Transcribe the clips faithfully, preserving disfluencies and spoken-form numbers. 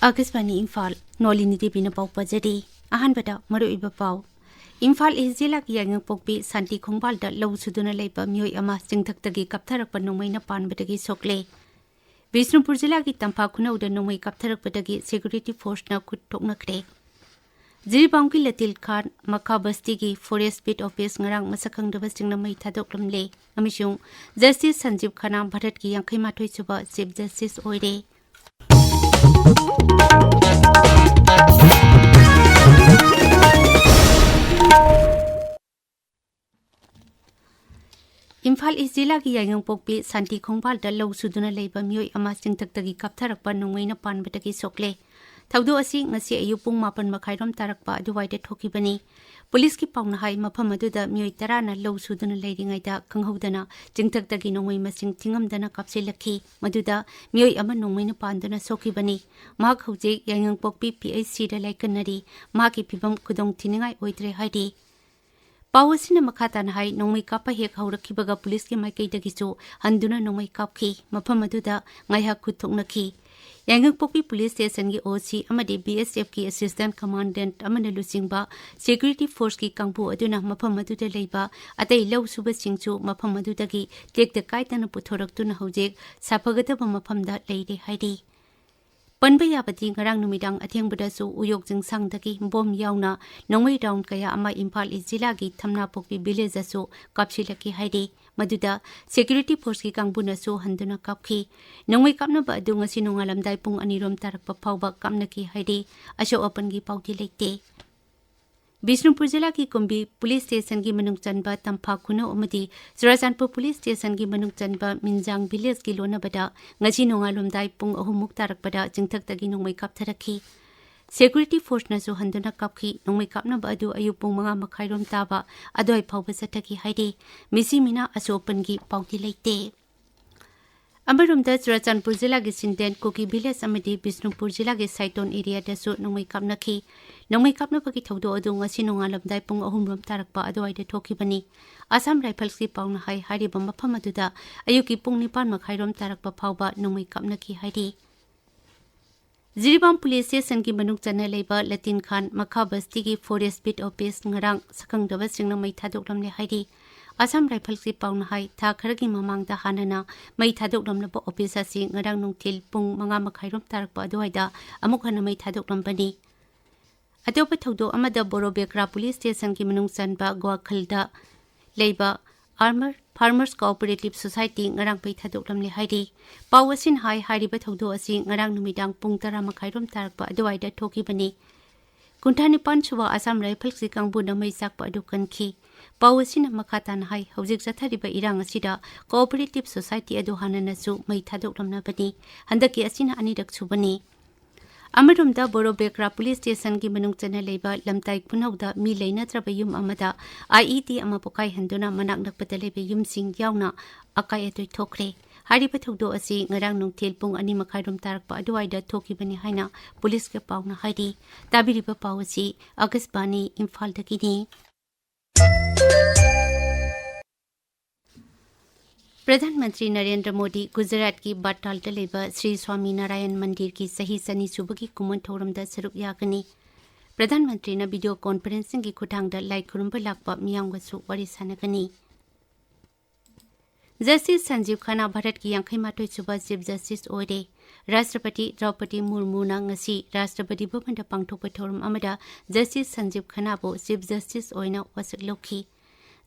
ꯑꯥꯀꯥꯁꯕꯥꯅꯤ ꯏꯝꯐꯥꯜ, ꯅꯣꯂꯤꯅꯤ ꯗꯦꯕꯤꯅ ꯄꯥꯎ ꯄꯥꯖꯔꯤ꯫ ꯑꯍꯥꯟꯕꯗ ꯃꯔꯨꯑꯣꯏꯕ ꯄꯥꯎ꯫ ꯏꯝꯐꯥꯜ ꯏꯁ ꯖꯤꯂꯥꯒꯤ ꯌꯥꯏꯉꯪꯄꯣꯛꯄꯤ ꯁꯥꯟꯇꯤ ꯈꯣꯡꯕꯥꯜꯗ ꯂꯧ ꯁꯨꯗꯨꯅ ꯂꯩꯕ ꯃꯤꯑꯣꯏ ꯑꯃ ꯆꯤꯡꯊꯛꯇꯒꯤ ꯀꯥꯞꯊꯔꯛꯄ ꯅꯣꯡꯃꯩꯅ ꯄꯥꯟꯕꯗꯒꯤ ꯁꯣꯛꯂꯦ꯫ ꯕꯤꯁꯅꯨꯄꯨꯔ ꯖꯤꯂꯥꯒꯤ ꯇꯝꯐꯥ ꯈꯨꯅꯧꯗ ꯅꯣꯡꯃꯩ ꯀꯥꯞꯊꯔꯛꯄꯗꯒꯤ ꯁꯦꯀ꯭ꯌꯨꯔꯤꯇꯤ ꯐꯣꯔꯁꯅ ꯈꯨꯠ ꯊꯣꯛꯅꯈ꯭ꯔꯦ꯫ ꯖꯤꯔꯤꯕꯥꯝꯒꯤ ꯂꯇꯤꯜ ꯈꯥꯟ ꯃꯈꯥ ꯕꯁꯇꯤꯒꯤ ꯐꯣꯔꯦꯁ ꯕꯤꯠ ꯑꯣꯐꯤꯁ ꯉꯔꯥꯡ ꯃꯁꯛ ꯈꯪꯗꯕꯁꯤꯡꯅ ꯃꯩ ꯊꯥꯗꯣꯛꯂꯝꯂꯦ ꯑꯃꯁꯨꯡ ꯖꯁꯇꯤꯁ ꯁꯟꯖꯤꯕ ꯈꯟꯅꯥ ꯚꯥꯔꯠꯀꯤ ꯌꯥꯡꯈꯩ ꯃꯥꯊꯣꯏ ꯁꯨꯕ ꯆꯤꯐ ꯖꯁꯇꯤꯁ ꯑꯣꯏꯔꯦ꯫ ꯏꯝꯐꯥꯜ ꯏꯁ ꯖꯤꯂꯥꯒꯤ ꯌꯥꯏꯉꯪꯄꯣꯛꯄꯤ ꯁꯥꯟꯇꯤ ꯈꯣꯡꯕꯥꯜꯗ ꯂꯧ ꯁꯨꯗꯨꯅ ꯂꯩꯕ ꯃꯤꯑꯣꯏ ꯑꯃ ꯆꯤꯡꯊꯛꯇꯒꯤ ꯀꯥꯞꯊꯔꯛꯄ ꯅꯣꯡꯃꯩꯅ ꯄꯥꯟꯕꯗꯒꯤ ꯁꯣꯛꯂꯦ꯫ ꯊꯧꯗꯣꯛ ꯑꯁꯤ ꯉꯁꯤ ꯑꯌꯨꯛ ꯄꯨꯡ ꯃꯥꯄꯟ ꯃꯈꯥꯏꯔꯣꯝ ꯇꯥꯔꯛꯄ ꯑꯗꯨꯋꯥꯏꯗ ꯊꯣꯛꯈꯤꯕꯅꯤ꯫ ꯄꯨꯂꯤꯁꯀꯤ ꯄꯥꯎꯅ ꯍꯥꯏ, ꯃꯐꯝ ꯑꯗꯨꯗ ꯃꯤꯑꯣꯏ ꯇꯔꯥꯅ ꯂꯧ ꯁꯨꯗꯨꯅ ꯂꯩꯔꯤꯉꯩꯗ ꯈꯪꯍꯧꯗꯅ ꯆꯤꯡꯊꯛꯇꯒꯤ ꯅꯣꯡꯃꯩ ꯃꯁꯤꯡ ꯊꯤꯉꯝꯗꯅ ꯀꯥꯞꯁꯤꯜꯂꯛꯈꯤ꯫ ꯃꯗꯨꯗ ꯃꯤꯑꯣꯏ ꯑꯃ ꯅꯣꯡꯃꯩꯅ ꯄꯥꯟꯗꯨꯅ ꯁꯣꯛꯈꯤꯕꯅꯤ꯫ ꯃꯍꯥꯛ ꯍꯧꯖꯤꯛ ꯌꯥꯏꯉꯪꯄꯣꯛꯄꯤ ꯄꯤ ꯑꯩꯆ ꯁꯤꯗ ꯂꯥꯏꯀꯠꯅꯔꯤ꯫ ꯃꯍꯥꯛꯀꯤ ꯐꯤꯕꯝ ꯈꯨꯗꯣꯡ ꯊꯤꯅꯤꯡꯉꯥꯏ ꯑꯣꯏꯗ꯭ꯔꯦ ꯍꯥꯏꯔꯤ꯫ ꯄꯥꯎ ꯑꯁꯤꯅ ꯃꯈꯥ ꯇꯥꯅ ꯍꯥꯏ, ꯅꯣꯡꯃꯩ ꯀꯥꯞꯄ ꯍꯦꯛ ꯍꯧꯔꯛꯈꯤꯕꯒ ꯄꯨꯂꯤꯁꯀꯤ ꯃꯥꯏꯀꯩꯗꯒꯤꯁꯨ ꯍꯟꯗꯨꯅ ꯅꯣꯡꯃꯩ ꯀꯥꯞꯈꯤ꯫ ꯃꯐꯝ ꯑꯗꯨꯗ ꯉꯥꯏꯍꯥꯛ ꯈꯨꯠ ꯊꯣꯛꯅꯈꯤ꯫ ꯌꯥꯏꯉꯪꯄꯣꯛꯄꯤ ꯄꯨꯂꯤꯁ ꯁ꯭ꯇꯦꯁꯟꯒꯤ ꯑꯣ ꯁꯤ ꯑꯃꯗꯤ ꯕꯤ ꯑꯦꯁ ꯑꯦꯐꯀꯤ ꯑꯦꯁꯤꯁꯇꯦꯟꯠ ꯀꯃꯥꯟꯗꯦꯟꯠ ꯑꯃꯅ ꯂꯨꯆꯤꯡꯕ ꯁꯦꯀ꯭ꯌꯨꯔꯤꯇꯤ ꯐꯣꯔꯁꯀꯤ ꯀꯥꯡꯕꯨ ꯑꯗꯨꯅ ꯃꯐꯝ ꯑꯗꯨꯗ ꯂꯩꯕ ꯑꯇꯩ ꯂꯧ ꯁꯨꯕꯁꯤꯡꯁꯨ ꯃꯐꯝ ꯑꯗꯨꯗꯒꯤ ꯇꯦꯛꯇ ꯀꯥꯏꯗꯅ ꯄꯨꯊꯣꯔꯛꯇꯨꯅ ꯍꯧꯖꯤꯛ ꯁꯥꯐꯒꯗꯕ ꯃꯐꯝꯗ ꯂꯩꯔꯦ ꯍꯥꯏꯔꯤ꯫ ꯄꯟꯕ ꯌꯥꯕꯗꯤ, ꯉꯔꯥꯡ ꯅꯨꯃꯤꯗꯥꯡ ꯑꯊꯦꯡꯕꯗꯁꯨ ꯎꯌꯣꯛ ꯆꯤꯡꯁꯥꯡꯗꯒꯤ ꯕꯣꯝ ꯌꯥꯎꯅ ꯅꯣꯡꯃꯩ ꯔꯥꯎꯟ ꯀꯌꯥ ꯑꯃ ꯏꯝꯐꯥꯜ ꯏꯁ ꯖꯤꯂꯥꯒꯤ ꯊꯝꯅꯥꯄꯣꯛꯄꯤ ꯚꯤꯂꯦꯖꯇꯁꯨ ꯀꯥꯞꯁꯤꯜꯂꯛꯈꯤ ꯍꯥꯏꯔꯤ꯫ ꯃꯗꯨꯗ ꯁꯦꯀ꯭ꯌꯨꯔꯤꯇꯤ ꯐꯣꯔꯁꯀꯤ ꯀꯥꯡꯕꯨꯅꯁꯨ ꯍꯟꯗꯨꯅ ꯀꯥꯞꯈꯤ꯫ ꯅꯣꯡꯃꯩ ꯀꯥꯞꯅꯕ ꯑꯗꯨ ꯉꯁꯤ ꯅꯣꯡꯉꯥꯜꯂꯝꯗꯥꯏ ꯄꯨꯡ ꯑꯅꯤꯔꯣꯝ ꯇꯥꯔꯛꯄ ꯐꯥꯎꯕ ꯀꯥꯞꯅꯈꯤ ꯍꯥꯏꯔꯤ꯫ ꯑꯁꯣꯛ ꯑꯄꯟꯒꯤ ꯄꯥꯎꯗꯤ ꯂꯩꯇꯦ꯫ ꯕꯤꯁꯅꯨꯄꯨꯔ ꯖꯤꯂꯥꯒꯤ ꯀꯨꯝꯕꯤ ꯄꯨꯂꯤꯁ ꯁ꯭ꯇꯦꯁꯟꯒꯤ ꯃꯅꯨꯡ ꯆꯟꯕ ꯇꯝꯐꯥ ꯈꯨꯅꯧ ꯑꯃꯗꯤ ꯆꯨꯔꯥꯆꯥꯟꯄꯨꯔ ꯄꯨꯂꯤꯁ ꯁ꯭ꯇꯦꯁꯟꯒꯤ ꯃꯅꯨꯡ ꯆꯟꯕ ꯃꯤꯟꯖꯥꯡ ꯚꯤꯂꯦꯖꯀꯤ ꯂꯣꯟꯅꯕꯗ ꯉꯁꯤ ꯅꯣꯡꯉꯥꯜꯂꯝꯗꯥꯏ ꯄꯨꯡ ꯑꯍꯨꯝꯃꯨꯛ ꯇꯥꯔꯛꯄꯗ ꯆꯤꯡꯊꯛꯇꯒꯤ ꯅꯣꯡꯃꯩ ꯀꯥꯞꯊꯔꯛꯈꯤ꯫ ꯁꯦꯀ꯭ꯌꯨꯔꯤꯇꯤ ꯐꯣꯔꯁꯅꯁꯨ ꯍꯟꯗꯨꯅ ꯀꯥꯞꯈꯤ꯫ ꯅꯣꯡꯃꯩ ꯀꯥꯞꯅꯕ ꯑꯗꯨ ꯑꯌꯨꯛ ꯄꯨꯡ ꯃꯉꯥ ꯃꯈꯥꯏꯔꯣꯝ ꯇꯥꯕ ꯑꯗꯨꯋꯥꯏ ꯐꯥꯎꯕ ꯆꯠꯊꯈꯤ ꯍꯥꯏꯔꯤ꯫ ꯃꯤꯁꯤ ꯃꯤꯅꯥ ꯑꯁꯣꯛ ꯑꯄꯟꯒꯤ ꯄꯥꯎꯗꯤ ꯂꯩꯇꯦ꯫ ꯑꯃꯔꯣꯝꯗ, ꯆꯨꯔꯥꯆꯥꯟꯄꯨꯔ ꯖꯤꯂꯥꯒꯤ ꯁꯤꯟꯗꯦꯟ, ꯀꯨꯀꯤ ꯚꯤꯂꯦꯖ ꯑꯃꯗꯤ ꯕꯤꯁꯅꯨꯄꯨꯔ ꯖꯤꯂꯥꯒꯤ ꯁꯥꯏꯇꯣꯟ ꯑꯦꯔꯤꯌꯥꯗꯁꯨ ꯅꯣꯡꯃꯩ ꯀꯥꯞꯅꯈꯤ꯫ ꯅꯣꯡꯃꯩ ꯀꯥꯞꯅꯕꯒꯤ ꯊꯧꯗꯣꯛ ꯑꯗꯨ ꯉꯁꯤ ꯅꯣꯡꯉꯥꯜꯂꯝꯗꯥꯏ ꯄꯨꯡ ꯑꯍꯨꯝꯔꯣꯝ ꯇꯥꯔꯛꯄ ꯑꯗꯨꯋꯥꯏꯗ ꯊꯣꯛꯈꯤꯕꯅꯤ꯫ ꯑꯁꯥꯝ ꯔꯥꯏꯐꯜꯁꯀꯤ ꯄꯥꯎꯅ ꯍꯥꯏ, ꯍꯥꯏꯔꯤꯕ ꯃꯐꯝ ꯑꯗꯨꯗ ꯑꯌꯨꯛꯀꯤ ꯄꯨꯡ ꯅꯤꯄꯥꯟ ꯃꯈꯥꯏꯔꯣꯝ ꯇꯥꯔꯛꯄ ꯐꯥꯎꯕ ꯅꯣꯡꯃꯩ ꯀꯥꯞꯅꯈꯤ ꯍꯥꯏꯔꯤ꯫ ꯖꯤꯔꯤꯕꯥꯝ ꯄꯨꯂꯤꯁ ꯁ꯭ꯇꯦꯁꯟꯒꯤ ꯃꯅꯨꯡ ꯆꯟꯅ ꯂꯩꯕ ꯂꯇꯤꯟ ꯈꯥꯟ ꯃꯈꯥ ꯕꯁꯇꯤꯒꯤ ꯐꯣꯔꯦꯁ ꯕꯤꯠ ꯑꯣꯐꯤꯁ ꯉꯔꯥꯡ ꯁꯛꯈꯪꯗꯕꯁꯤꯡꯅ ꯃꯩ ꯊꯥꯗꯣꯛꯂꯝꯂꯦ ꯍꯥꯏꯔꯤ꯫ ꯑꯁꯥꯝ ꯔꯥꯏꯐꯜꯁꯀꯤ ꯄꯥꯎꯅ ꯍꯥꯏ, ꯊꯥ ꯈꯔꯒꯤ ꯃꯃꯥꯡꯗ ꯍꯥꯟꯅꯅ ꯃꯩ ꯊꯥꯗꯣꯛꯂꯝꯂꯕ ꯑꯣꯐꯤꯁ ꯑꯁꯤ ꯉꯔꯥꯡ ꯅꯨꯡꯊꯤꯜ ꯄꯨꯡ ꯃꯉꯥ ꯃꯈꯥꯏꯔꯣꯝ ꯇꯥꯔꯛꯄ ꯑꯗꯨꯋꯥꯏꯗ ꯑꯃꯨꯛ ꯍꯟꯅ ꯃꯩ ꯊꯥꯗꯣꯛꯂꯝꯕꯅꯤ꯫ ꯑꯇꯣꯞꯄ ꯊꯧꯗꯣꯛ ꯑꯃꯗ ꯕꯣꯔꯣꯕꯦꯀ꯭ꯔꯥ ꯄꯨꯂꯤꯁ ꯁ꯭ꯇꯦꯁꯟꯒꯤ ꯃꯅꯨꯡ ꯆꯟꯕ ꯒ꯭ꯋꯥꯈꯜꯗ ꯂꯩꯕ ꯑꯥꯔꯃꯔ ꯐꯥꯔꯃꯔꯁ ꯀꯣꯑꯣꯄꯔꯦꯇꯤꯚ ꯁꯣꯁꯥꯏꯇꯤ ꯉꯔꯥꯡ ꯃꯩ ꯊꯥꯗꯣꯛꯂꯝꯂꯦ ꯍꯥꯏꯔꯤ꯫ ꯄꯥꯎ ꯑꯁꯤꯅ ꯍꯥꯏ, ꯍꯥꯏꯔꯤꯕ ꯊꯧꯗꯣꯛ ꯑꯁꯤ ꯉꯔꯥꯡ ꯅꯨꯃꯤꯗꯥꯡ ꯄꯨꯡ ꯇꯔꯥ ꯃꯈꯥꯏꯔꯣꯝ ꯇꯥꯔꯛꯄ ꯑꯗꯨꯋꯥꯏꯗ ꯊꯣꯛꯈꯤꯕꯅꯤ꯫ ꯀꯨꯟꯊ꯭ꯔꯥ ꯅꯤꯄꯥꯟ ꯁꯨꯕ ꯑꯁꯥꯝ ꯔꯥꯏꯐꯜꯁꯀꯤ ꯀꯥꯡꯕꯨꯅ ꯃꯩ ꯆꯥꯛꯄ ꯑꯗꯨ ꯀꯟꯈꯤ꯫ ꯄꯥꯎ ꯑꯁꯤꯅ ꯃꯈꯥ ꯇꯥꯅ ꯍꯥꯏ, ꯍꯧꯖꯤꯛ ꯆꯠꯊꯔꯤꯕ ꯏꯔꯥꯡ ꯑꯁꯤꯗ ꯀꯣꯑꯣꯄꯔꯦꯇꯤꯚ ꯁꯣꯁꯥꯏꯇꯤ ꯑꯗꯨ ꯍꯥꯟꯅꯅꯁꯨ ꯃꯩ ꯊꯥꯗꯣꯛꯂꯝꯂꯕꯅꯤ꯫ ꯍꯟꯗꯛꯀꯤ ꯑꯁꯤꯅ ꯑꯅꯤꯔꯛ ꯁꯨꯕꯅꯤ꯫ ꯑꯃꯔꯣꯝꯗ ꯕꯣꯔꯣꯕꯦꯀ꯭ꯔꯥ ꯄꯨꯂꯤꯁ ꯁ꯭ꯇꯦꯁꯟꯒꯤ ꯃꯅꯨꯡ ꯆꯟꯅ ꯂꯩꯕ ꯂꯝꯇꯥꯏ ꯈꯨꯅꯧꯗ ꯃꯤ ꯂꯩꯅꯗ꯭ꯔꯕ ꯌꯨꯝ ꯑꯃꯗ ꯑꯥꯏꯏꯗꯤ ꯑꯃ ꯄꯣꯈꯥꯏꯍꯟꯗꯨꯅ ꯃꯅꯥꯛ ꯅꯛꯄꯗ ꯂꯩꯕ ꯌꯨꯝꯁꯤꯡ ꯌꯥꯎꯅ ꯑꯀꯥꯏ ꯑꯇꯣꯏ ꯊꯣꯛꯈ꯭ꯔꯦ꯫ ꯍꯥꯏꯔꯤꯕ ꯊꯧꯗꯣꯛ ꯑꯁꯤ ꯉꯔꯥꯡ ꯅꯨꯡꯊꯤꯜ ꯄꯨꯡ ꯑꯅꯤ ꯃꯈꯥꯏꯔꯣꯝ ꯇꯥꯔꯛꯄ ꯑꯗꯨꯋꯥꯏꯗ ꯊꯣꯛꯈꯤꯕꯅꯤ ꯍꯥꯏꯅ ꯄꯨꯂꯤꯁꯀꯤ ꯄꯥꯎꯅ ꯍꯥꯏꯔꯤ꯫ ꯇꯥꯕꯤꯔꯤꯕ ꯄꯥꯎ ꯑꯁꯤ ꯑꯀꯥꯁꯕꯥꯅꯤ ꯏꯝꯐꯥꯜꯗꯒꯤꯅꯤ꯫ ꯄ꯭ꯔꯙꯥꯟ ꯃꯟꯇ꯭ꯔꯤ ꯅꯔꯦꯟꯗ꯭ꯔ ꯃꯣꯗꯤ ꯒꯨꯖꯔꯥꯠꯀꯤ ꯕꯥꯇꯥꯜꯗ ꯂꯩꯕ ꯁ꯭ꯔꯤ ꯁ꯭ꯋꯥꯃꯤ ꯅꯥꯔꯥꯌꯟ ꯃꯟꯗꯤꯔꯒꯤ ꯆꯍꯤ ꯆꯅꯤ ꯁꯨꯕꯒꯤ ꯀꯨꯝꯑꯣꯟ ꯊꯧꯔꯝꯗ ꯁꯔꯨꯛ ꯌꯥꯒꯅꯤ꯫ ꯄ꯭ꯔꯙꯥꯟ ꯃꯟꯇ꯭ꯔꯤꯅ ꯚꯤꯗꯤꯑꯣ ꯀꯣꯟꯐꯔꯦꯟꯁꯤꯡꯒꯤ ꯈꯨꯠꯊꯥꯡꯗ ꯂꯥꯏ ꯈꯨꯔꯨꯝꯕ ꯂꯥꯛꯄ ꯃꯤꯌꯥꯝꯒꯁꯨ ꯋꯥꯔꯤ ꯁꯥꯟꯅꯒꯅꯤ꯫ ꯖꯁꯇꯤꯁ ꯁꯟꯖꯤꯕ ꯈꯟꯅꯥ ꯚꯥꯔꯠꯀꯤ ꯌꯥꯡꯈꯩ ꯃꯥꯊꯣꯏ ꯁꯨꯕ ꯆꯤꯐ ꯖꯁꯇꯤꯁ ꯑꯣꯏꯔꯦ꯫ ꯔꯥꯁꯇ꯭ꯔꯄꯇꯤ ꯗ꯭ꯔꯧꯄꯗꯤ ꯃꯨꯔꯃꯨꯅ ꯉꯁꯤ ꯔꯥꯁꯇ꯭ꯔꯄꯇꯤ ꯚꯕꯟꯗ ꯄꯥꯡꯊꯣꯛꯄ ꯊꯧꯔꯝ ꯑꯃꯗ ꯖꯁꯇꯤꯁ ꯁꯟꯖꯤꯕ ꯈꯟꯅꯥꯕꯨ ꯆꯤꯐ ꯖꯁꯇꯤꯁ ꯑꯣꯏꯅ ꯋꯥꯁꯛ ꯂꯧꯈꯤ꯫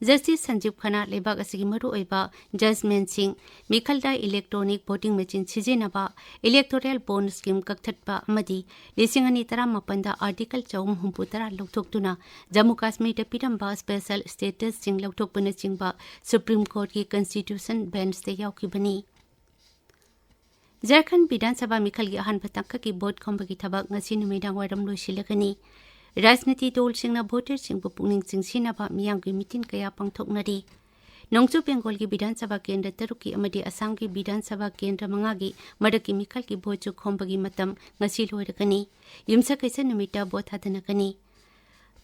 ꯖꯁꯇꯤꯁ ꯁꯟꯖꯤꯕ ꯈꯟꯅꯥ ꯂꯩꯕꯥꯛ ꯑꯁꯤꯒꯤ ꯃꯔꯨꯑꯣꯏꯕ ꯖꯖꯃꯦꯟꯠꯁꯤꯡ, ꯃꯤꯈꯜꯗ ꯏꯂꯦꯛꯇ꯭ꯔꯣꯅꯤꯛ ꯚꯣꯇꯤꯡ ꯃꯦꯆꯤꯟ ꯁꯤꯖꯤꯟꯅꯕ, ꯏꯂꯦꯛꯇꯣꯔꯦꯜ ꯕꯣꯟꯗ ꯁ꯭ꯀꯤꯝ ꯀꯛꯊꯠꯄ ꯑꯃꯗꯤ ꯂꯤꯁꯤꯡ ꯑꯅꯤ ꯇꯔꯥꯃꯥꯄꯟꯗ ꯑꯥꯔꯇꯤꯀꯜ ꯆꯍꯨꯝ ꯍꯨꯝꯐꯨ ꯇꯔꯥ ꯂꯧꯊꯣꯛꯇꯨꯅ ꯖꯝꯃꯨ ꯀꯥꯁꯃꯤꯔꯗ ꯄꯤꯔꯝꯕ ꯁ꯭ꯄꯦꯁꯦꯜ ꯁ꯭ꯇꯦꯇꯁꯁꯤꯡ ꯂꯧꯊꯣꯛꯄꯅꯆꯤꯡꯕ ꯁꯨꯄ꯭ꯔꯤꯝ ꯀꯣꯔꯠꯀꯤ ꯀꯟꯁꯇꯤꯇ꯭ꯌꯨꯁꯟ ꯕꯦꯟꯆꯇ ꯌꯥꯎꯈꯤꯕꯅꯤ꯫ ꯖꯔꯈꯟ ꯕꯤꯙꯥꯟ ꯁꯚꯥ ꯃꯤꯈꯜꯒꯤ ꯑꯍꯥꯟꯕ ꯇꯥꯡꯀꯛꯀꯤ ꯚꯣꯠ ꯈꯣꯝꯕꯒꯤ ꯊꯕꯛ ꯉꯁꯤ ꯅꯨꯃꯤꯗꯥꯡ ꯋꯥꯏꯔꯝ ꯂꯣꯏꯁꯤꯜꯂꯒꯅꯤ꯫ ꯔꯥꯖꯅꯤꯇꯤ ꯗꯜꯁꯤꯡꯅ ꯚꯣꯇꯔꯁꯤꯡꯕꯨ ꯄꯨꯛꯅꯤꯡ ꯆꯤꯡꯁꯤꯟꯅꯕ ꯃꯤꯌꯥꯝꯒꯤ ꯃꯤꯇꯤꯟ ꯀꯌꯥ ꯄꯥꯡꯊꯣꯛꯅꯔꯤ꯫ ꯅꯣꯡꯆꯨꯞ ꯕꯦꯡꯒꯣꯜꯒꯤ ꯕꯤꯙꯥꯟ ꯁꯚꯥ ꯀꯦꯟꯗ꯭ꯔ ꯇꯔꯨꯛꯀꯤ ꯑꯃꯗꯤ ꯑꯁꯥꯝꯒꯤ ꯕꯤꯙꯥꯟ ꯁꯚꯥ ꯀꯦꯟꯗ꯭ꯔ ꯃꯉꯥꯒꯤ ꯃꯔꯛꯀꯤ ꯃꯤꯈꯜꯒꯤ ꯚꯣꯠꯁꯨ ꯈꯣꯝꯕꯒꯤ ꯃꯇꯝ ꯉꯁꯤ ꯂꯣꯏꯔꯒꯅꯤ꯫ ꯌꯨꯝꯁꯀꯩꯁ ꯅꯨꯃꯤꯠꯇ ꯚꯣꯠ ꯊꯥꯗꯅꯒꯅꯤ꯫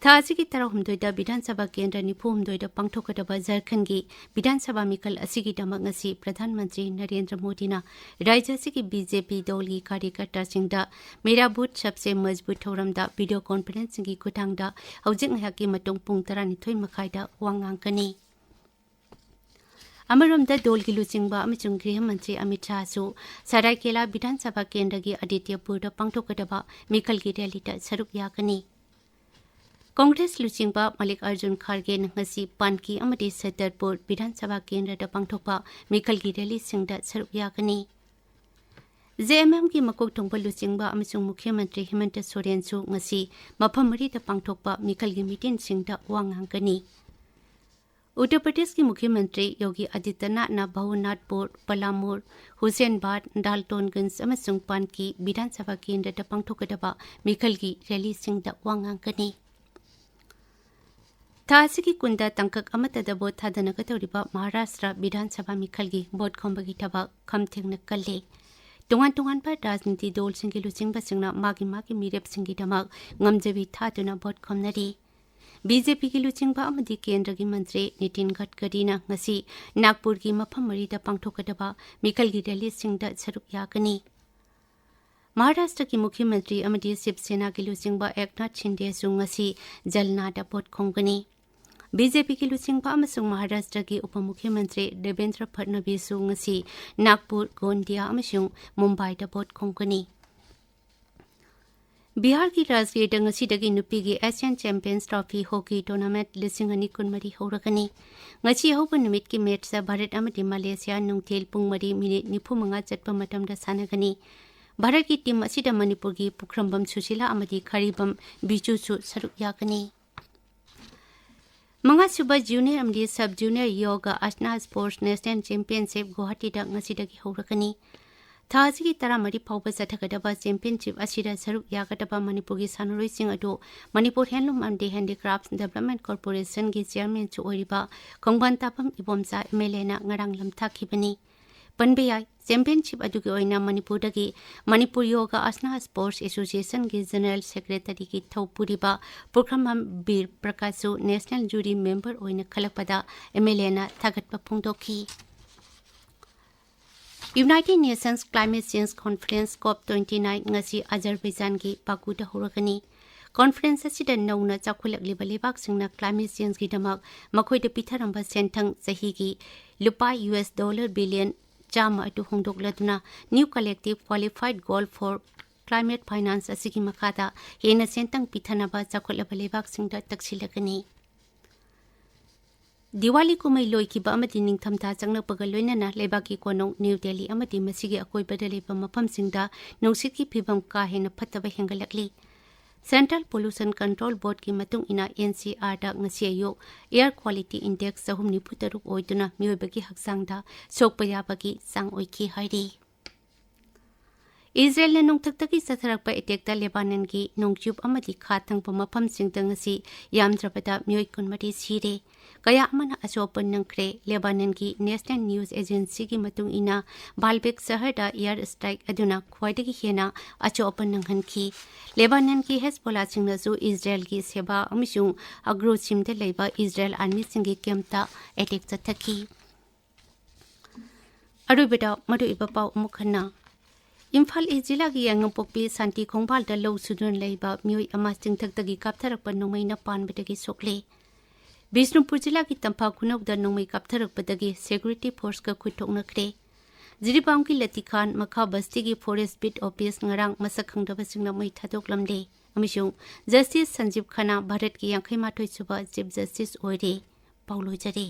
ꯊꯥ ꯑꯁꯤꯒꯤ ꯇꯔꯥꯍꯨꯝꯗꯣꯏꯗ ꯕꯤꯙꯥꯟ ꯁꯚꯥ ꯀꯦꯟꯗ꯭ꯔ ꯅꯤꯐꯨꯍꯨꯝꯗꯣꯏꯗ ꯄꯥꯡꯊꯣꯛꯀꯗꯕ ꯖꯔꯈꯟꯒꯤ ꯕꯤꯙꯥꯟ ꯁꯚꯥ ꯃꯤꯈꯜ ꯑꯁꯤꯒꯤꯗꯃꯛ ꯉꯁꯤ ꯄ꯭ꯔꯙꯥꯟ ꯃꯟꯇ꯭ꯔꯤ ꯅꯔꯦꯟꯗ꯭ꯔ ꯃꯣꯗꯤꯅ ꯔꯥꯖ꯭ꯌ ꯑꯁꯤꯒꯤ ꯕꯤ ꯖꯦ ꯄꯤ ꯗꯣꯜꯒꯤ ꯀꯥꯔꯌꯀꯔꯇꯥꯁꯤꯡꯗ ꯃꯦꯔꯥ ꯕꯨꯊ ꯁꯕꯁꯦ ꯃꯖꯕꯨꯠ ꯊꯧꯔꯝꯗ ꯚꯤꯗꯤꯑꯣ ꯀꯣꯟꯐꯔꯦꯟꯁꯤꯡꯒꯤ ꯈꯨꯠꯊꯥꯡꯗ ꯍꯧꯖꯤꯛ ꯉꯥꯏꯍꯥꯛꯀꯤ ꯃꯇꯨꯡ ꯄꯨꯡ ꯇꯔꯥꯅꯤꯊꯣꯏ ꯃꯈꯥꯏꯗ ꯋꯥ ꯉꯥꯡꯒꯅꯤ꯫ ꯑꯃꯔꯣꯝꯗ ꯗꯣꯜꯒꯤ ꯂꯨꯆꯤꯡꯕ ꯑꯃꯁꯨꯡ ꯒ꯭ꯔꯤꯍ ꯃꯟꯇ꯭ꯔꯤ ꯑꯃꯤꯠ ꯁꯥꯍꯁꯨ ꯁꯔꯥꯏꯀꯦꯂꯥ ꯕꯤꯙꯥꯟ ꯁꯚꯥ ꯀꯦꯟꯗ꯭ꯔꯒꯤ ꯑꯥꯗꯤꯇ꯭ꯌꯄꯨꯔꯗ ꯄꯥꯡꯊꯣꯛꯀꯗꯕ ꯃꯤꯈꯜꯒꯤ ꯔꯦꯂꯤꯗ ꯁꯔꯨꯛ ꯌꯥꯒꯅꯤ꯫ ꯀꯣꯡꯒ꯭ꯔꯦꯁ ꯂꯨꯆꯤꯡꯕ ꯃꯜꯂꯤꯛ ꯑꯔꯖꯨꯟ ꯈꯥꯔꯒꯦꯅ ꯉꯁꯤ ꯄꯥꯟꯀꯤ ꯑꯃꯗꯤ ꯁꯠꯇꯔꯄꯨꯔ ꯕꯤꯙꯥꯟ ꯁꯚꯥ ꯀꯦꯟꯗ꯭ꯔꯗ ꯄꯥꯡꯊꯣꯛꯄ ꯃꯤꯈꯜꯒꯤ ꯔꯦꯂꯤꯁꯤꯡꯗ ꯁꯔꯨꯛ ꯌꯥꯒꯅꯤ꯫ ꯖꯦ ꯑꯦꯝ ꯑꯦꯝꯒꯤ ꯃꯀꯣꯛ ꯊꯣꯡꯕ ꯂꯨꯆꯤꯡꯕ ꯑꯃꯁꯨꯡ ꯃꯨꯈ꯭ꯌ ꯃꯟꯇ꯭ꯔꯤ ꯍꯤꯃꯟꯇ ꯁꯣꯔꯦꯟꯁꯨ ꯉꯁꯤ ꯃꯐꯝ ꯃꯔꯤꯗ ꯄꯥꯡꯊꯣꯛꯄ ꯃꯤꯈꯜꯒꯤ ꯃꯤꯇꯤꯟꯁꯤꯡꯗ ꯋꯥ ꯉꯥꯡꯒꯅꯤ꯫ ꯎꯠꯇꯔ ꯄ꯭ꯔꯗꯦꯁꯀꯤ ꯃꯨꯈ꯭ꯌ ꯃꯟꯇ꯭ꯔꯤ ꯌꯣꯒꯤ ꯑꯥꯗꯤꯇ꯭ꯌꯅꯥꯊꯅ ꯚꯋꯅꯥꯊꯄꯨꯔ, ꯄꯂꯥꯃꯨꯔ, ꯍꯨꯁꯦꯟꯕꯥꯗ, ꯗꯥꯜꯇꯣꯟꯒꯟꯖ ꯑꯃꯁꯨꯡ ꯄꯥꯟꯀꯤ ꯕꯤꯙꯥꯟ ꯁꯚꯥ ꯀꯦꯟꯗ꯭ꯔꯗ ꯄꯥꯡꯊꯣꯛꯀꯗꯕ ꯃꯤꯈꯜꯒꯤ ꯔꯦꯂꯤꯁꯤꯡꯗ ꯋꯥ ꯉꯥꯡꯒꯅꯤ꯫ ꯊꯥ ꯑꯁꯤꯒꯤ ꯀꯨꯟꯗ ꯇꯥꯡꯀꯛ ꯑꯃꯠꯇꯗ ꯚꯣꯠ ꯊꯥꯗꯅꯒꯗꯧꯔꯤꯕ ꯃꯍꯥꯔꯥꯁꯇ꯭ꯔ ꯕꯤꯙꯥꯟ ꯁꯚꯥ ꯃꯤꯈꯜꯒꯤ ꯚꯣꯠ ꯈꯣꯝꯕꯒꯤ ꯊꯕꯛ ꯈꯝ ꯊꯦꯡꯅ ꯀꯜꯂꯤ꯫ ꯇꯣꯉꯥꯟ ꯇꯣꯉꯥꯟꯕ ꯔꯥꯖꯅꯤꯇꯤ ꯗꯣꯜꯁꯤꯡꯒꯤ ꯂꯨꯆꯤꯡꯕꯁꯤꯡꯅ ꯃꯥꯒꯤ ꯃꯥꯒꯤ ꯃꯤꯔꯦꯞꯁꯤꯡꯒꯤꯗꯃꯛ ꯉꯝꯖꯕꯤ ꯊꯥꯗꯨꯅ ꯚꯣꯠ ꯈꯣꯝꯅꯔꯤ꯫ ꯕꯤ ꯖꯦ ꯄꯤꯒꯤ ꯂꯨꯆꯤꯡꯕ ꯑꯃꯗꯤ ꯀꯦꯟꯗ꯭ꯔꯒꯤ ꯃꯟꯇ꯭ꯔꯤ ꯅꯤꯇꯤꯟ ꯒꯗꯀꯔꯤꯅ ꯉꯁꯤ ꯅꯥꯒꯄꯨꯔꯒꯤ ꯃꯐꯝ ꯃꯔꯤꯗ ꯄꯥꯡꯊꯣꯛꯀꯗꯕ ꯃꯤꯈꯜꯒꯤ ꯔꯦꯂꯤꯁꯤꯡꯗ ꯁꯔꯨꯛ ꯌꯥꯒꯅꯤ꯫ ꯃꯍꯥꯔꯥꯁꯇ꯭ꯔꯒꯤ ꯃꯨꯈ꯭ꯌ ꯃꯟꯇ꯭ꯔꯤ ꯑꯃꯗꯤ ꯁꯤꯕ ꯁꯦꯅꯥꯒꯤ ꯂꯨꯆꯤꯡꯕ ꯑꯦꯛꯅꯥꯊ ꯁꯤꯟꯗꯦꯁꯨ ꯉꯁꯤ ꯖꯜꯅꯥꯗ ꯚꯣꯠ ꯈꯣꯝꯒꯅꯤ꯫ ꯕꯤ ꯖꯦ ꯄꯤꯒꯤ ꯂꯨꯆꯤꯡꯕ ꯑꯃꯁꯨꯡ ꯃꯍꯥꯔꯥꯁꯇ꯭ꯔꯒꯤ ꯎꯄ ꯃꯨꯈ꯭ꯌ ꯃꯟꯇ꯭ꯔꯤ ꯗꯦꯕꯦꯟꯗ꯭ꯔ ꯐꯠꯅꯕꯤꯁꯁꯨ ꯉꯁꯤ ꯅꯥꯒꯄꯨꯔ, ꯒꯣꯟꯗꯤꯌꯥ ꯑꯃꯁꯨꯡ ꯃꯨꯝꯕꯥꯏꯗ ꯚꯣꯠ ꯈꯣꯝꯒꯅꯤ꯫ ꯕꯤꯍꯥꯔꯒꯤ ꯔꯥꯖꯒꯤꯔꯗ ꯉꯁꯤꯗꯒꯤ ꯅꯨꯄꯤꯒꯤ Asian champions trophy hockey tournament ꯂꯤꯁꯤꯡ ꯑꯅꯤ ꯀꯨꯟꯃꯔꯤ ꯍꯧꯔꯒꯅꯤ꯫ ꯉꯁꯤ ꯑꯍꯧꯕ ꯅꯨꯃꯤꯠꯀꯤ ꯃꯦꯠꯆꯇ ꯚꯥꯔꯠ ꯑꯃꯗꯤ ꯃꯂꯦꯁꯤꯌꯥ ꯅꯨꯡꯊꯤꯜ ꯄꯨꯡ ꯃꯔꯤ ꯃꯤꯅꯤꯠ ꯅꯤꯐꯨ ꯃꯉꯥ ꯆꯠꯄ ꯃꯇꯝꯗ ꯁꯥꯟꯅꯒꯅꯤ꯫ ꯚꯥꯔꯠꯀꯤ ꯇꯤꯝ ꯑꯁꯤꯗ ꯃꯅꯤꯄꯨꯔꯒꯤ ꯄꯨꯈ꯭ꯔꯝꯕꯝ ꯁꯨꯁꯤꯂꯥ ꯑꯃꯗꯤ ꯈꯔꯤꯕꯝ ꯕꯤꯖꯨꯁꯨ ꯁꯔꯨꯛ ꯌꯥꯒꯅꯤ꯫ ꯃꯉꯥꯁꯨꯕ ꯖꯨꯅꯤꯌꯔ ꯑꯃꯗꯤ ꯁꯕ ꯖꯨꯅꯤꯌꯔ ꯌꯣꯒ ꯑꯁꯅꯥ ꯁ꯭ꯄꯣꯔꯠꯁ ꯅꯦꯁꯅꯦꯜ ꯆꯦꯝꯄꯤꯌꯟꯁꯤꯞ ꯒꯨꯋꯥꯍꯥꯇꯤꯗ ꯉꯁꯤꯗꯒꯤ ꯍꯧꯔꯒꯅꯤ꯫ ꯊꯥ ꯑꯁꯤꯒꯤ ꯇꯔꯥꯃꯔꯤ ꯐꯥꯎꯕ ꯆꯠꯊꯒꯗꯕ ꯆꯦꯝꯄꯤꯌꯟꯁꯤꯞ ꯑꯁꯤꯗ ꯁꯔꯨꯛ ꯌꯥꯒꯗꯕ ꯃꯅꯤꯄꯨꯔꯒꯤ ꯁꯥꯟꯅꯔꯣꯏꯁꯤꯡ ꯑꯗꯨ ꯃꯅꯤꯄꯨꯔ ꯍꯦꯟꯂꯨꯝ ꯑꯃꯗꯤ ꯍꯦꯟꯗꯤꯀ꯭ꯔꯥꯐꯠꯁ ꯗꯦꯕꯂꯞꯃꯦꯟꯠ ꯀꯣꯔꯄꯣꯔꯦꯁꯟꯒꯤ ꯆꯦꯌꯔꯃꯦꯟꯁꯨ ꯑꯣꯏꯔꯤꯕ ꯈꯣꯡꯕꯥꯟ ꯇꯥꯐꯝ ꯏꯕꯣꯝꯆꯥ ꯑꯦꯝ ꯑꯦꯜ ꯑꯦꯅ ꯉꯔꯥꯡ ꯂꯝꯊꯥꯈꯤꯕꯅꯤ꯫ ꯄꯟꯕ ꯌꯥꯏ꯫ ꯆꯦꯝꯄꯤꯌꯟꯁꯤꯞ ꯑꯗꯨꯒꯤ ꯑꯣꯏꯅ ꯃꯅꯤꯄꯨꯔꯗꯒꯤ ꯃꯅꯤꯄꯨꯔ ꯌꯣꯒꯥ ꯑꯁꯅꯥ ꯁ꯭ꯄꯣꯔꯠꯁ ꯑꯦꯁꯣꯁꯤꯌꯦꯁꯟꯒꯤ ꯖꯦꯅꯔꯦꯜ ꯁꯦꯀ꯭ꯔꯦꯇꯔꯤꯒꯤ ꯊꯧꯄꯨꯔꯤꯕ ꯄꯨꯈ꯭ꯔꯝꯕꯝ ꯕꯤꯔ ꯄ꯭ꯔꯀꯥꯁꯁꯨ ꯅꯦꯁꯅꯦꯜ ꯖꯨꯔꯤ ꯃꯦꯝꯕꯔ ꯑꯣꯏꯅ ꯈꯜꯂꯛꯄꯗ ꯑꯦꯝ ꯑꯦꯜ ꯑꯦꯅ ꯊꯥꯒꯠꯄ ꯐꯣꯡꯗꯣꯛꯈꯤ꯫ United nations climate change conference cope twenty nine ꯉꯁꯤ ꯑꯖꯔꯕꯩꯖꯥꯟꯒꯤ ꯕꯥꯀꯨꯗ ꯍꯧꯔꯒꯅꯤ꯫ ꯀꯣꯟꯐꯔꯦꯟꯁ ꯑꯁꯤꯗ ꯅꯧꯅ ꯆꯥꯎꯈꯠꯂꯛꯂꯤꯕ ꯂꯩꯕꯥꯛꯁꯤꯡꯅ ꯀ꯭ꯂꯥꯏꯃꯦꯠ ꯆꯦꯟꯖꯒꯤꯗꯃꯛ ꯃꯈꯣꯏꯗ ꯄꯤꯊꯔꯝꯕ ꯁꯦꯟꯊꯪ ꯆꯍꯤꯒꯤ ꯂꯨꯄꯥ ꯌꯨ ꯑꯦꯁ ꯗꯣꯂꯔ ꯕꯤꯂꯤꯌꯟ ꯆꯥꯝꯃ ꯑꯗꯨ ꯍꯣꯡꯗꯣꯛꯂꯗꯨꯅ New Collective Qualified Goal for Climate Finance ꯑꯁꯤꯒꯤ ꯃꯈꯥꯗ ꯍꯦꯟꯅ ꯁꯦꯟꯊꯪ ꯄꯤꯊꯅꯕ ꯆꯥꯎꯈꯠꯂꯕ ꯂꯩꯕꯥꯛꯁꯤꯡꯗ ꯇꯛꯁꯤꯜꯂꯒꯅꯤ꯫ ꯗꯤꯋꯥꯂꯤ ꯀꯨꯝꯍꯩ ꯂꯣꯏꯈꯤꯕ ꯑꯃꯗꯤ ꯅꯤꯡꯊꯝꯊꯥ ꯆꯪꯂꯛꯄꯒ ꯂꯣꯏꯅꯅ ꯂꯩꯕꯥꯛꯀꯤ ꯀꯣꯅꯨꯡ ꯅ꯭ꯌꯨ ꯗꯦꯜꯂꯤ ꯑꯃꯗꯤ ꯃꯁꯤꯒꯤ ꯑꯀꯣꯏꯕꯗ ꯂꯩꯕ ꯃꯐꯝꯁꯤꯡꯗ ꯅꯨꯡꯁꯤꯠꯀꯤ ꯐꯤꯕꯝ ꯀꯥ ꯍꯦꯟꯅ ꯐꯠꯇꯕ ꯍꯦꯟꯒꯠꯂꯛꯂꯤ꯫ ꯁꯦꯟꯇ꯭ꯔꯦꯜ ꯄꯣꯂꯨꯁꯟ ꯀꯟꯇ꯭ꯔꯣꯜ ꯕꯣꯔꯗꯀꯤ ꯃꯇꯨꯡ ꯏꯟꯅ, ꯑꯦꯟ ꯁꯤ ꯑꯥꯔꯗ ꯉꯁꯤ ꯑꯌꯨꯛ ꯑꯦꯌꯔ ꯀ꯭ꯋꯥꯂꯤꯇꯤ ꯏꯟꯗꯦꯛꯁ ꯆꯍꯨꯝ ꯅꯤꯐꯨ ꯇꯔꯨꯛ ꯑꯣꯏꯗꯨꯅ ꯃꯤꯑꯣꯏꯕꯒꯤ ꯍꯛꯆꯥꯡꯗ ꯁꯣꯛꯄ ꯌꯥꯕꯒꯤ ꯆꯥꯡ ꯑꯣꯏꯈꯤ ꯍꯥꯏꯔꯤ꯫ ꯏꯖꯔꯦꯜꯅ ꯅꯣꯡꯊꯛꯇꯒꯤ ꯆꯠꯊꯔꯛꯄ ꯑꯦꯇꯦꯛꯇ ꯂꯦꯕꯥꯅꯟꯒꯤ ꯅꯣꯡꯆꯨꯞ ꯑꯃꯗꯤ ꯈꯥ ꯊꯪꯕ ꯃꯐꯝꯁꯤꯡꯗ ꯉꯁꯤ ꯌꯥꯝꯗ꯭ꯔꯕꯗ ꯃꯤꯑꯣꯏ ꯀꯨꯟꯃꯔꯤ ꯁꯤꯔꯦ꯫ ꯀꯌꯥ ꯑꯃꯅ ꯑꯁꯣꯛ ꯑꯄꯟ ꯅꯪꯈ꯭ꯔꯦ꯫ ꯂꯦꯕꯥꯅꯟꯒꯤ ꯅꯦꯁꯅꯦꯜ ꯅ꯭ꯌꯨꯁ ꯑꯦꯖꯦꯟꯁꯤꯒꯤ ꯃꯇꯨꯡ ꯏꯟꯅ, ꯕꯥꯜꯕꯦꯛ ꯁꯍꯔꯗ ꯑꯦꯌꯔ ꯁ꯭ꯇ꯭ꯔꯥꯏꯛ ꯑꯗꯨꯅ ꯈ꯭ꯋꯥꯏꯗꯒꯤ ꯍꯦꯟꯅ ꯑꯁꯣꯛ ꯑꯄꯟ ꯅꯪꯍꯟꯈꯤ꯫ ꯂꯦꯕꯥꯅꯟꯒꯤ ꯍꯦꯖꯕꯣꯂꯥꯁꯤꯡꯅꯁꯨ ꯏꯖꯔꯦꯜꯒꯤ ꯁꯦꯕꯥ ꯑꯃꯁꯨꯡ ꯑꯒ꯭ꯔꯣꯁꯤꯝꯗ ꯂꯩꯕ ꯏꯖꯔꯦꯜ ꯑꯥꯔꯃꯤꯁꯤꯡꯒꯤ ꯀꯦꯝꯞꯇ ꯑꯦꯇꯦꯛ ꯆꯠꯊꯈꯤ꯫ ꯑꯔꯣꯏꯕꯗ ꯃꯔꯨꯑꯣꯏꯕ ꯄꯥꯎ ꯑꯃꯨꯛ ꯍꯟꯅ꯫ ꯏꯝꯐꯥꯜ ꯏꯁ ꯖꯤꯂꯥꯒꯤ ꯌꯥꯏꯉꯪꯄꯣꯛꯄꯤ ꯁꯥꯟꯇꯤ ꯈꯣꯡꯕꯥꯜꯗ ꯂꯧ ꯁꯨꯗꯨꯅ ꯂꯩꯕ ꯃꯤꯑꯣꯏ ꯑꯃ ꯆꯤꯡꯊꯛꯇꯒꯤ ꯀꯥꯞꯊꯔꯛꯄ ꯅꯣꯡꯃꯩꯅ ꯄꯥꯟꯕꯗꯒꯤ ꯁꯣꯛꯂꯦ꯫ ꯕꯤꯁꯅꯨꯄꯨꯔ ꯖꯤꯂꯥꯒꯤ ꯇꯝꯐꯥ ꯈꯨꯅꯧꯗ ꯅꯣꯡꯃꯩ ꯀꯥꯞꯊꯔꯛꯄꯗꯒꯤ ꯁꯦꯀ꯭ꯌꯨꯔꯤꯇꯤ ꯐꯣꯔꯁꯀ ꯈꯨꯠ ꯊꯣꯛꯅꯈ꯭ꯔꯦ꯫ ꯖꯤꯔꯤꯕꯥꯝꯒꯤ ꯂꯇꯤꯈꯥꯟ ꯃꯈꯥ ꯕꯁꯇꯤꯒꯤ ꯐꯣꯔꯦꯁ ꯕꯤꯠ ꯑꯣꯐꯤꯁ ꯉꯔꯥꯡ ꯃꯁꯛ ꯈꯪꯗꯕꯁꯤꯡꯅ ꯃꯩ ꯊꯥꯗꯣꯛꯂꯝꯂꯦ ꯑꯃꯁꯨꯡ ꯖꯁꯇꯤꯁ ꯁꯟꯖꯤꯕ ꯈꯟꯅꯥ ꯚꯥꯔꯠꯀꯤ ꯌꯥꯡꯈꯩ ꯃꯥꯊꯣꯏ ꯁꯨꯕ ꯆꯤꯐ ꯖꯁꯇꯤꯁ ꯑꯣꯏꯔꯦ꯫ ꯄꯥꯎ ꯂꯣꯏꯖꯔꯦ꯫